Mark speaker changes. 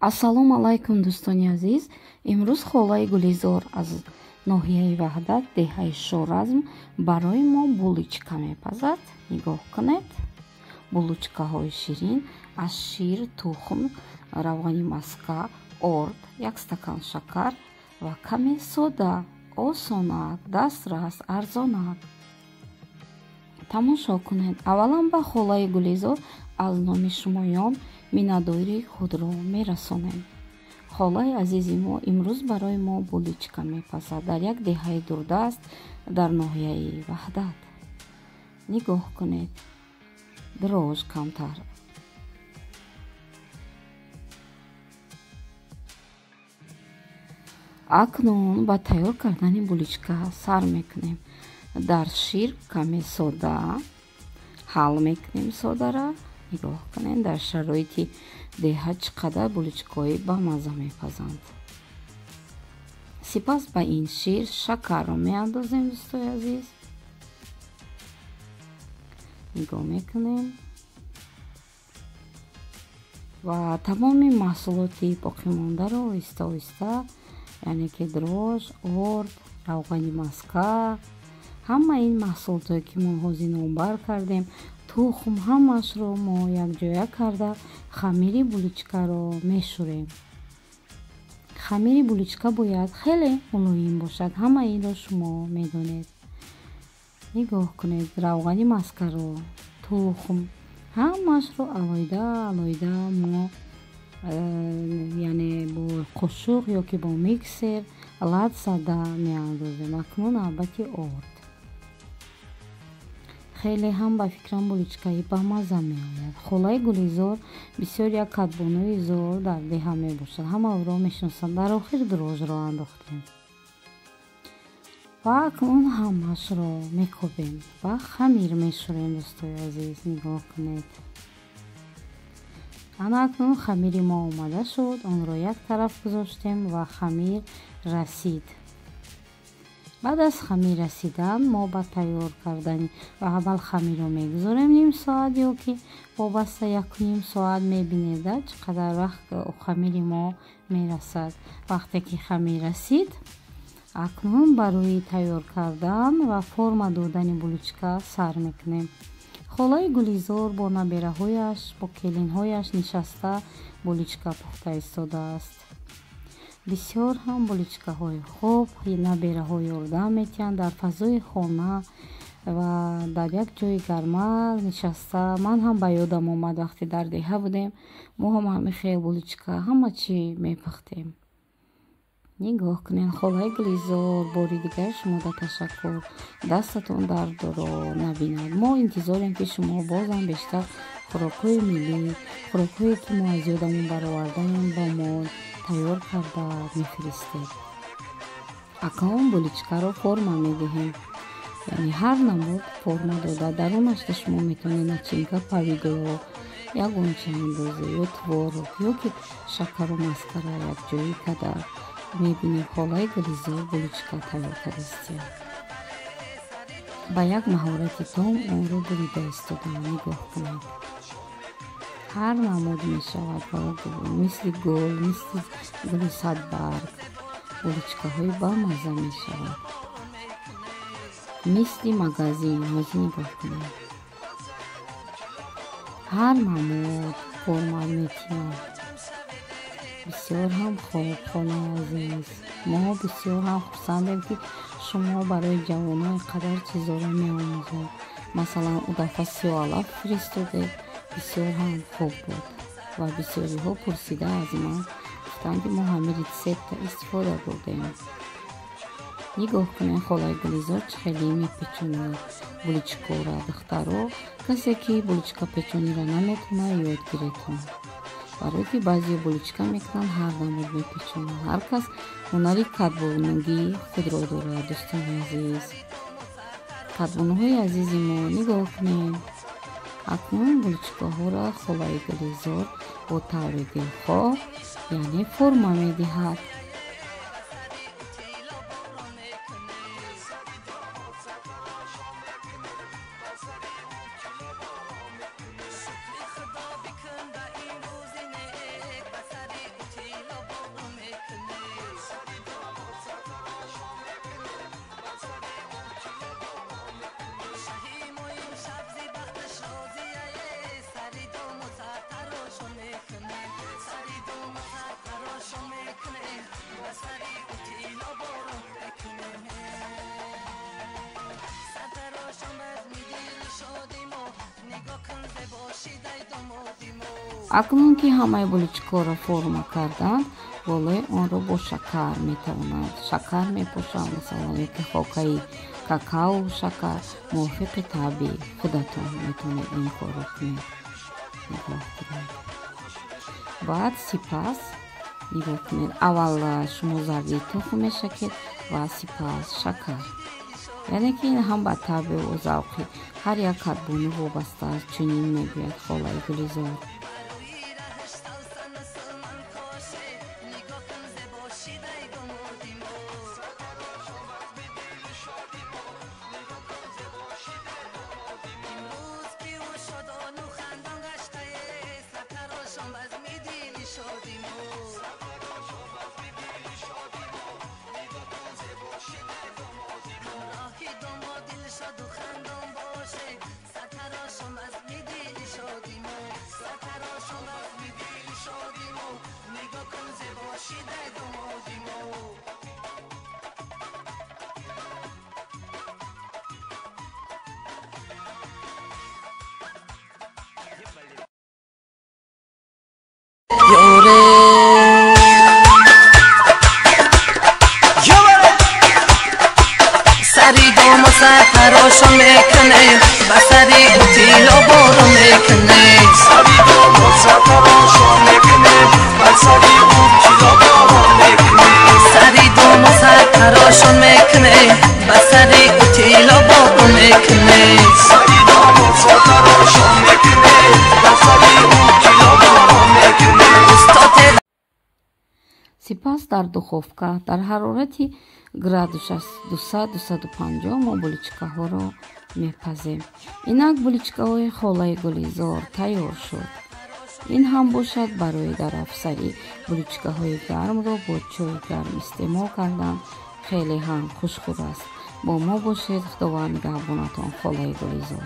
Speaker 1: Ассалому алайкум, дӯстони азиз. Имрӯз холаи Гулизор аз ноҳияи Ваҳдат, деҳаи Шоразм барои мо булочка мепазад. Нигоҳ кунед, булочкаҳои ширин аз шир, тухм, равғани маска, орд, як стакан шакар ва каме сода. Осонак, дастрас, арзонак. Тамошо кунед. Аввалан ба холаи Гулизор аз номи шумоён миннатдории худро мерасонем. Холаи азизи мо имрӯз барои мо булочка мепазад дар як деҳаи дурдаст дар ноҳияи Ваҳдат. Нигоҳ кунед, дрож камтар. Акнун ба тайёр кардани булочка сар мекунем. Дар шир каме сода ҳал мекунем содара. Нигоҳ кунед, дар шароити деҳа чӣ қадар булочкаҳои бамазза мепазанд. Сипас ба ин шир шакарро меандозем, дӯстои азиз. Нигоҳ мекунем ва тамоми маҳсулоти боқимондаро оҳиста оҳиста, яъне ки дрож, орд, равғани маска, ҳама ин маҳсулотое ки мо ҳозир номбар кардем, тухм, ҳамаашро мо якҷоя карда хамири булочкаро мешӯрем. Хамири булочка бояд хеле мулоим бошад, ҳама инро шумо медонед. Нигоҳ кунед, равғани маскаро, тухм, ҳамаашро алоҳида алоҳида мо яъне бо қошуқ ё ки бо миксер лат зада меандозем. Акнун навбати орд. Хеле ҳам ба фикрам булочкаи бамазза меояд. Холаи Гулизор бисёр як кадбонуи зор дар деҳа мебошад, ҳама ӯро мешиносанд. Дар охир дрожро андохтем ва акнун ҳамаашро мекобем ва хамир мешӯрем, дӯстои азиз. Нигоҳ кунед, ана акнун хамири мо омода шуд. Онро як тараф гузоштем ва хамир расид. Баъд аз хамир расидан мо ба тайёр кардани ва аввал хамирро мегузорем ним соат ё ки вобаста 1.5 соат. Мебинед, чӣ қадар вақт хамири мо мерасад. Вақте ки хамир расид, акнун барои тайёр кардан ва форма додани булочка сар мекунем. Холаи Гулизор бо набераҳояш, бо келинҳояш нишаста булочка пухта истодааст. Бисёр ҳам булочкаҳои хуб набераҳо ёрдам метиҳанд дар фазои хона ва дар як ҷои гарма нишаста. Ман ҳам ба ёдам омад, вақте дар деҳа будем, мо ҳам ҳамин хел булочка ҳама чӣ мепухтем. Нигоҳ кунед, холаи Гулизор, бори дигар шумода ташаккур. Дастатон дардро набинад. Мо интизорем, ки шумо бозам бештар хӯрокҳои миллӣ, хӯрокҳое ки мо аз ёдамон баровардаем, ба мо тайёр карда мефиристед. Акнун булочкаро форма медиҳем, яъне ҳар намуд форма дода. Дарунашда шумо метавонед начинка повидло ягон чи андозе ё творог ё ки шакару маскара якҷоӣ карда. Мебинем, холаи Гулизор булочка тайёр кардастия. Ба як маҳорати том онро бурида истодаам. Нигоҳ кунед, ҳар намуд мешавад, мисли гул, мисли гули садбарг булочкаҳои бамазза мешавад, мисли магазин. Ҳозир нигоҳ кунед, ҳар намуд форма метиҳад. Бисёр ҳам хуб, холаи азиз. Мо бисёр ҳам хурсандем, ки шумо барои ҷавонон ин қадар чизоро меомӯзед. Масалан, ӯ дафъа сиёҳалаф фиристодед, бисёр ҳам хуб буд ва бисёриҳо пурсида аз ман гуфтанд, ки мо ҳамин рецепта истифода бурдем. Нигоҳ кунед, холаи Гулизор чӣ хеле мепечонад булочкаро. Духтаро, касе ки булочка печониро наметавонад, ёд гиретон, барое ки баъзеҳо булочка мекунанд, ҳар намуд мепечонанд. Ҳар кас ҳунари кадбонугии худро дорад, дӯстони азиз. Кадбонуҳои азизи мо, нигоҳ кунед, акнун булочкаҳоро холаи Гулизор бо таври дилхоҳ, яъне форма медиҳад. Акнун ки ҳамаи буличкаҳоро форма карданд, болои онро бо шакар метавонанд. Шакар мепошанд, масалан, ёки хокаи какао, шакар, мувофиқи табъи худатон метавонед ин корро кунед. Нигоҳ кунед. Баъд сипас нигоҳ кунед. Аввал шумо зарди тухм мешакед ва сипас шакар. Яъне ки ин ҳам ба табъу завқи ҳар як кадбону вобаста аст, чунин мегӯяд холаи Гулизор.
Speaker 2: سری دوم و سرتراشو میکنه، با سری تیلا بارو میکنه.
Speaker 3: سری دوم و سرتراشو میکنه، با سری تیلا بارو میکنه.
Speaker 2: سری دوم و سرتراشو میکنه، با سری تیلا بارو میکنه.
Speaker 3: سری دوم و سرتراشو میکنه، با سری تیلا بارو میکنه.
Speaker 1: Сипас дар духовка дар ҳарорати градусаш 200-250 мо буличкаҳоро мепазем. Инак буличкаҳои холаи Гулизор тайёр шуд. Ин ҳам бошад барои дар афсарӣ буличкаҳои гармро бо чойи гарм истеъмол кардан хеле ҳам хушхӯр аст. Бо мо бошед, Худованд нигаҳбонатон, холаи Гулизор.